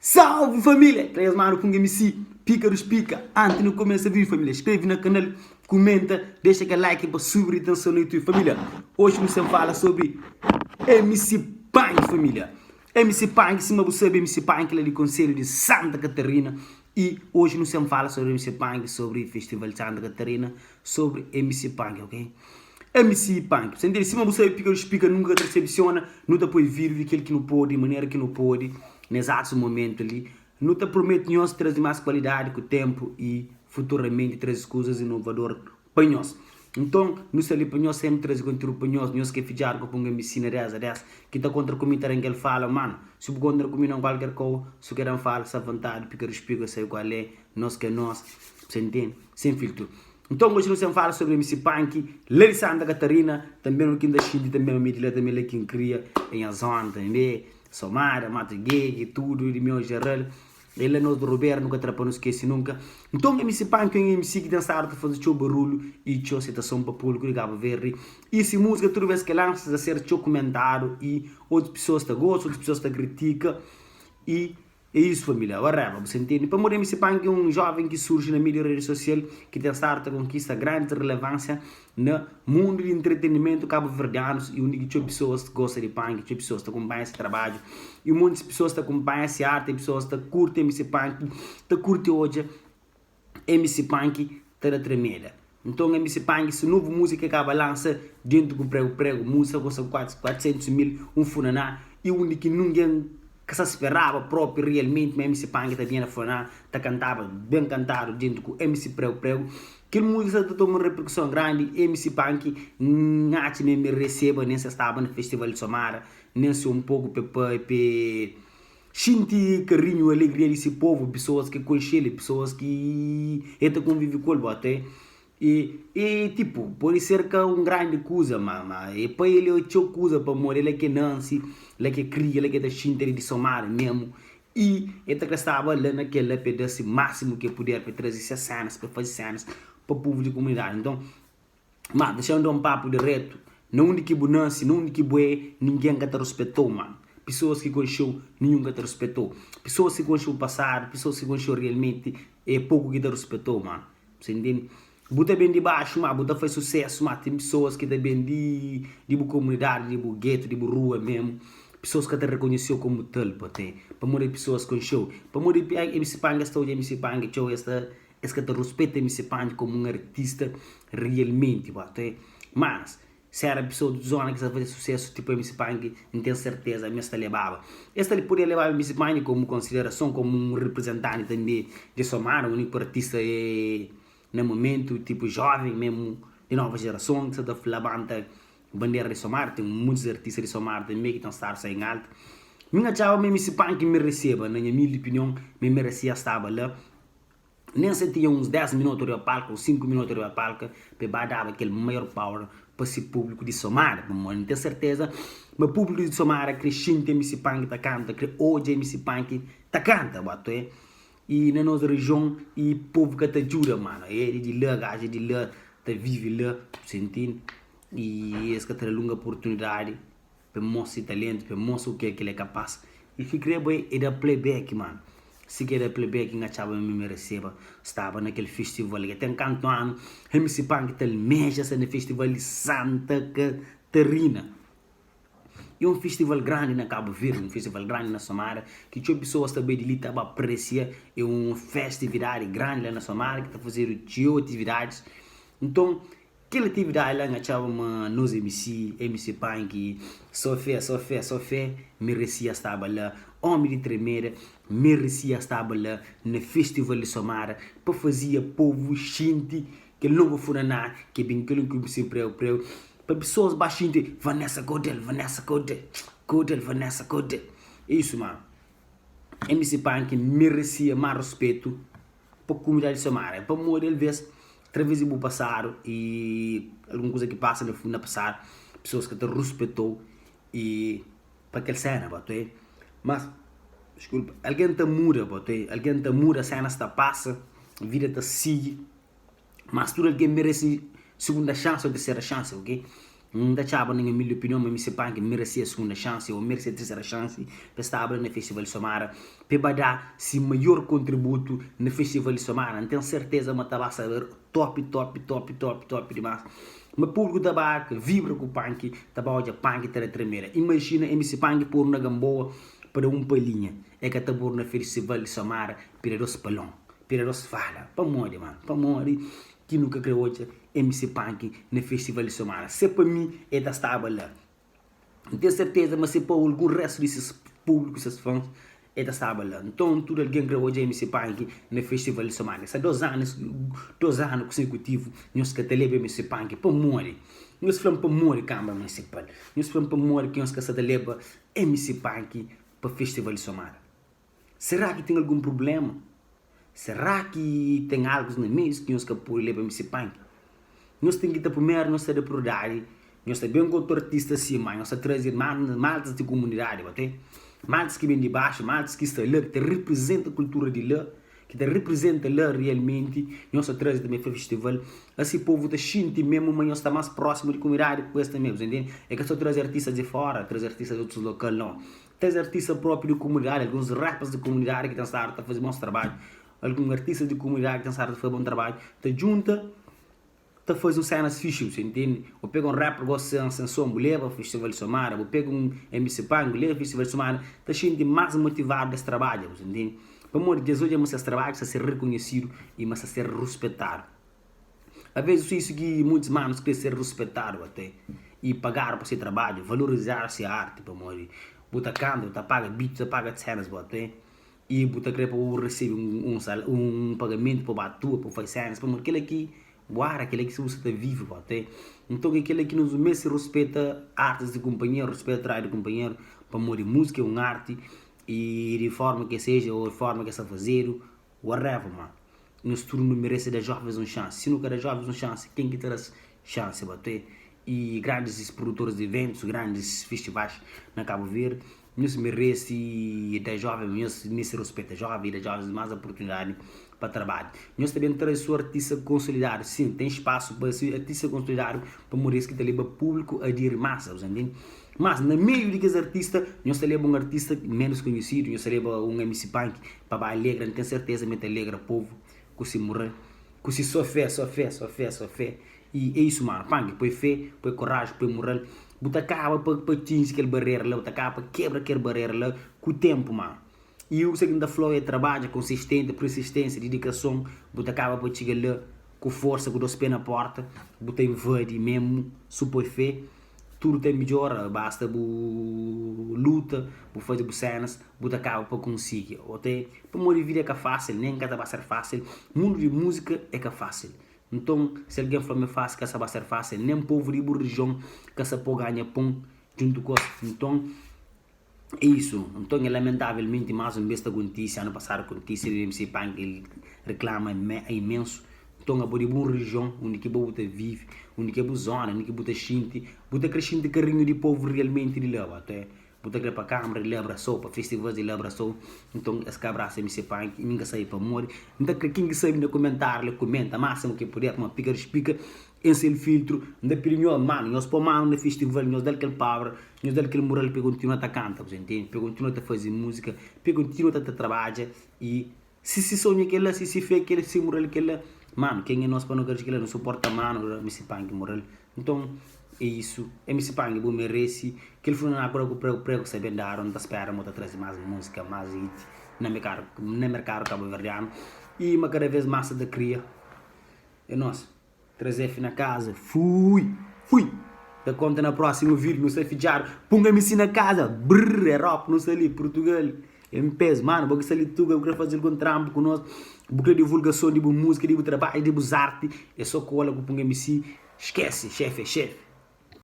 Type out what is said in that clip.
Salve família! Tra es manu ku un MC Pika dos Pika Antis nu kumesa vídeo família Skrebe na kanal, kumenta, dexa kel like pa subi ritenson na YouTube família Oji nu sen fala sobri MC Pank família MC Pank, sima bu sabe MC Pank la di konselhu di Santa Catarina I oji nu sen fala sobri MC Pank, sobri festival di Santa Catarina Sobri MC Pank, ok? MC Pank, bu ntende? Sima bu sabe Pika dos Pika nunka ka ta resepsiona Nu ta poi vídeo di kel ki nu pode, di manera ki nu pode Na exatus momentu li Nu ta promete nhos traze más kualidadi ku ténpu i futuramenti traze kuzas inovador pa nhos. Nton, nu sta li pa nhos sénpri traze konteúdu pa nhos. Nhos ki é fidjadu ka pun MC na 10 a 10 ki ta kontra ku mi ta da-m kel fala, manu, si bu kontra ku mi na kualker kau, su ke da-m fala, sta vontadi, pika ruspiga, sabe kual é, nos ki é nos, bu sa ntende? Sen filtru. Nton, gosi nu sen fala sobri MC Panki, la di Santa Katarina, tanbe nu ki N ta xinti tanbe ma mi di la tanbe la ki N kria, é nha zona tanbe. Somada, Mato Gege, tudu di meu geral E la nos di Rubera nu ka tra pa nu skese nunka Nton MC Panki é un MC ki ten stadu ta faze txeu barulhu i txeu asetason pa públiku di Kabu Verdi I si múzika tudu bes ki el lansa ta ser txeu kumentadu i otus pesoas ta gosta, otus pesoas ta kritika i É isso família, whatever, bu sa intende? Pamodi MC Pank é un joven ki surji na mídia redi sosial ki ten stadu ta konkista grandi relevansia na mundu di entretenimentu kabuverdianus i undi ki txeu pesoas gosta di Pank, txeu pesoas ta kunpanha se trabadju i montis pesoas ta kunpanha se arti, pesoas ta kurti MC Pank, ta kurti odja MC Pank ta da tremeda. Nton MC Pank se novu múzika ki kaba lansa dentu ku pregu pregu, múzika kosta 400 mil, un funaná i undi ki nungen ka sa speraba propi realmenti ma MC Pank ta binha na funaná ta kantaba ben kantadu dentu ku MC Pregu Pregu. Kel múzika sa ta toma un reperkuson grandi, MC Pank N atxa ma e mereseba nen se staba na festival di Somada nen se un poku pe pe. Xinti karinhu, alegria di se povu, pesoas ki konxe-l, pesoas ki el ta konvive ku el, bota e e tipo, pode ser ka un grandi kuza, ma ma e pa el é txeu kuza pamodi el é ke nanse, la ke kria, la ke ta xinti el é di Somada mesmu i el ta kre staba la na kel la pa el da se másimu ke puder pa el traze se sénas, pa el faze sénas pa povu di komunidadi. Nton. Ma, dexa-m da un papu diretu, na undi ki bu nase, na undi ki bu é, ningen ka ta ruspetou, mano. Pesoas ki konxe-u, ninhun ka ta ruspetou. Pesoas ki konxe bu pasadu, pesoas ki konxe-u realmenti, é poku ki ta ruspetou, mano. Bu sa intende? Bu ta ben di baxu, ma bu ta fai susesu, ma ten pesoas ki ta ben di di bu komunidadi, di bu getu, di bu rua memu, pesoas ka ta rekonhese-u komu tal, pa pamodi pesoas konxe-u. Pamodi MC Panga, es ta odja MC Panga txeu, es ta. Es ka ta ruspeta MC Pandy komu un artista realmenti ba ta mas si era pesoa di zona ki sa faze susesu tipo MC Pandy N ten serteza ma es ta lebaba es ta podia lebaba MC Pandy komu konsiderason komu un reprezentanti tanbe di Somada uniku artista na mumentu tipo joven mesmu di nova jerason ki sa ta labanta Bandera di Somar, ten muitus artista di Somar tanbe ki ten stadu sa en alta. Mi N atxaba ma MC Panky mereseba, na nha humildi opinion, ma el meresia staba la. Nen si el tinha uns 10 minotu riba palku, uns 5 minotu riba palku, pa el ba daba kel maior power pa si públiku di Somar. Pamodi N ten serteza ma públiku di Somar kre xinti MC Panky ta kanta, kre odja MC Panky ta kanta. Bo atoe. I na nos rejion i povu ka ta djuda, mano. El é di la, gaju é di la, ta vive la, bu ntende? I es ka ta da lunga oportunidadi pa el mostra si talentu, pa el mostra u ke ki el é kapas. I ki kreba e da playback, mano. Si ki e da playback, N atxaba ma mi mereseba staba na kel festival. Ke ten kantu anu MC Panky ta almeja sta na festival di Santa Catarina. E un festival grandi na Kabu Verdi, un festival grandi na Somada, ki txeu pesoas ta bai di li ta ba apresia. É un festividadi grandi la na Somada ki ta fazedu txeu atividadis. Nton, kel atividadi la N atxaba ma nos MC, MC Panky, só fé, só fé, só fé, meresia staba la. Omi di Tremeda meresia staba la na festival di Somada pa fazia povu xinti kel novu funaná ki ben kel ki MC Preu Preu. Pa pesoas ba xinti Vanessa Godel, Vanessa Godel, Godel, Vanessa Godel. É isso mano. MC Panky merecia mais respeito pa comunidade de Samara. Pamodi alvês, através di bu pasadu e algun kuza ki pasa na na pasadu, pesoas ka ta ruspetou e pa kel sena ba tu é. Mas, desculpa, algen ta muda ba tu é, algen ta muda, senas ta pasa, vida ta sigi. Mas tudu algen merese segunda xansi ô tersera xansi, ok? N ta atxaba na nha humildi opinion ma MC Panki meresia segunda xansi o meresia trisera xansi pa e staba la na Festival di Somada pa e ba da si maior kontributu na Festival di Somada. N ten serteza ma ta ba saber top top top top top dimas. Ma públiku ta ba vibra ku Panki, ta ba odja Panki ta da tremeda. Imajina MC Panki podu na Gamboa pa da un palinha, e ka ta podu na Festival di Somada pa e da dos palon, pa e da dos fala. Pamodi man? Pamodi ki nu ka kre odja MC Panki na Festival di Somada? Se pa mi e ta staba la. N ten serteza ma si pa algun restu di ses públiku, ses fans, e ta staba la. Nton, tudu algen kre odja MC Panki na Festival di Somada. Sta dos anu, dos anu konsekutivu nhos ka ta leba MC Panki. Pamodi? Nhos fla-m pamodi Kánmara Munisipal? Nhos fla-m pamodi ki nhos ka sta ta leba MC Panki pa Festival di Somada? Será ki ten algun prubléma? Será ki ten algus na meius ki nhos ka pode leba MC Panki? Nhos ten ki ta primeru nhos ta da prioridadi, nhos ta ben ku otu artista si, ma nhos ta traze maltas di komunidadi ba te, maltas ki ben di baxu, maltas ki sta la, ki ta riprizenta kultura di la, ki ta riprizenta la realmenti, nhos ta traze tanbe pa festival, asi povu ta xinti memu ma nhos sta mas prósimu di komunidadi ku es tanbe, bu ta intende? E ka so traze artistas di fora, traze artistas di otus lokal, nau. Traze artista propi di komunidadi, alguns rappers di komunidadi ki ten stadu ta faze bons trabadju, algun artista di komunidadi ki ten stadu ta faze bon trabadju, ta djunta ta faze un senas fixi, bu sa intende? Bu pega un rapper gosi sen sen son, bu leba festival di Somada, bu pega un MC Punk, bu leba festival di Somada, ta xinti mas motivadu des trabadja, bu sa intende? Pamodi dja es odja ma ses trabadju sta ser rekonhesidu y ma sta ser ruspetadu. Aves isu ki muitus manus kre ser ruspetadu ate y pagadu pa se trabadju, valorizadu se arti pamodi bu ta kanta, bu ta paga beat, bu ta paga senas bu ate y bu ta kre pa bu resebe un un pagamentu pa bu atua, pa bu fai senas pamodi kila ki bu ara, kila ki bu sa ta vivi bu ate. Nton ke kila ki nos meste ruspeta artis di kunpanheru, ruspeta trabadju di kunpanheru pamodi musika é un arti y di forma ke seja o di forma ke sta fazedu Whatever man, nos tudu nu merese da jovens un xansi, si nu ka da jovens un xansi ken ki ta da-s xansi ba te? I grandis produtoris di eventus, grandis festivais na Kabu Verdi, nhos merese da jovens, nhos meste ruspeta jovens i da jovens mas oportunidadi pa trabadja. Nhos ta ben traze so artista konsolidadu, sin, ten spasu pa artista konsolidadu pamodi es ki ta leba publiku adiri masa, bu sa ntende? Mas na meiu di kes artista, nhos ta leba un artista menus konhesidu, nhos ta leba un MC Panky pa ba alegra, N ten serteza ma el ta alegra povu ku si mural, ku si só fé, só fé, só fé, só fé. I é isu manu, Panky, poi fé, poi koraji, poi mural, bu ta kaba pa pa atinji kel barera la, bu ta kaba pa kebra kel barera la ku tenpu manu. I kuzê ki N ta fla-u é trabadja konsistenti, persistênsia, didikason, bu ta kaba pa txiga la ku forsa, ku dos pé na porta, bu ta invadi memu, su poi fé. Tudu ta midjora, basta bu luta, bu faze bu senas, bu ta kaba pa konsigi. Ote, pamodi vida é ka fásil, nen ka ta ba ser fásil, mundu di múzika é ka fásil. Nton, si algen fla ma é fásil, ka sa ba ser fásil, nen povu di bu rijion ka sa pô ganha pon djuntu ku es. Nton, é isu. Nton, é lamentavelmenti, más un bes ta kontise, anu pasadu kontise, MC Punk reklama imensu. Nton, abo di bu rijion, undi ki bo bu ta vive, undi ki é bu zona, undi ki bu ta xinti, bu ta kre xinti karinhu di povu realmenti di la, até bu ta kre pa kamara di la abrasau, pa festivals di la abrasau. Nton, es ka abrasa MC Punk i mi N ka sabe pamodi. N ta kre ken ki sabe na kumentariu la kumenta másimu ki puder, pamodi pika dispika. N sen filtru, N ta pidi nhos, manu, nhos pô manu na festival, nhos da-l kel power, nhos da-l kel mural pa el kontinua ta kanta, bu ta intende? Pa el kontinua ta faze múzika, pa el kontinua ta trabadja i si si sonhu é kel-la, si si fé é kel-la, si si mural é kel-la, manu, ken é nos pa nu ka kel-la? Nu suporta manu, MC Panki mural. Nton, é isu. MC Panki, bu merese kel funaná ku da ku pregu, pregu sta ben dadu, N ta spera ma bu ta traze más múzika, más hit na merkadu, na merkadu kabuverdianu i ma kada vês más sa ta kria. É nos. 3F na casa, fui, fui Ta conta na próximo vídeo, nu sta fidjadu Punga MC na casa, brrr, Europa nu sta li, Portugal, em peso Mano, bo ki sta li tuga, bu kre faze algun trampu ku nos Bu kre divulgason di bu múzika, di bu trabadju, di bus arti É so kola ku Punga MC, skese, xefe é xefe.